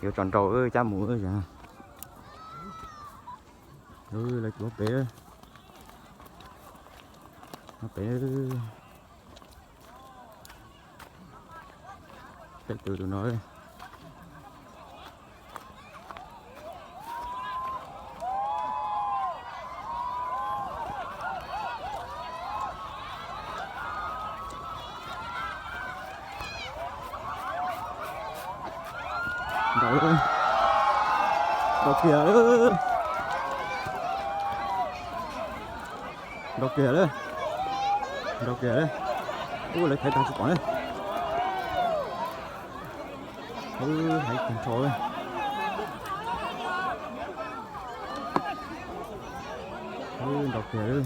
Yuav tso nrau cab mus. Lawv cuab pem, pem, peb tus tus no. Nrau kiag lawm. Nrau kiag lawm. Nrau kiag lawm. Ub, lawv thaiv tag tsis pom na. Haiv tag nrho. Nrau kiag lawm.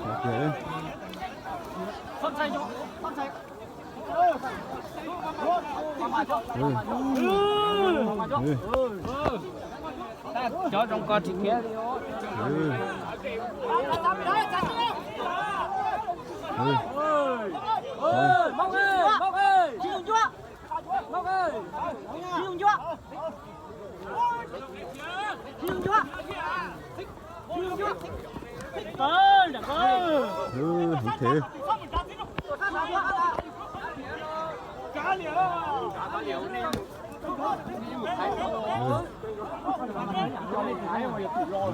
Nrau kiag lawm. Cov zoo ko tsis khiav li. Heev thiab.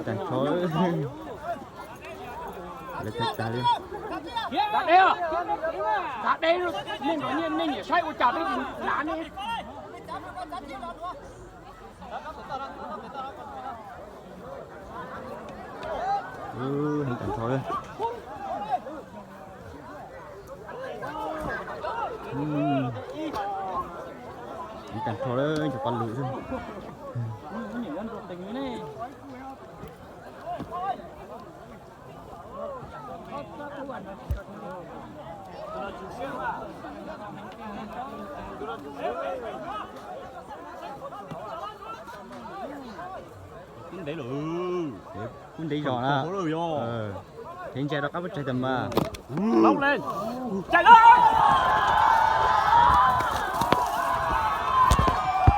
Tag nrho. Lawv tag tag li. Tag deb, tag deb, nej nyiam saib ua cas peb mus lav nej. Heev tag nrho li. Heev tag nrho li, cov pab lwm xwb. Kub ntev zos na. Thev ntsa rov qab pub tsaig tas mas.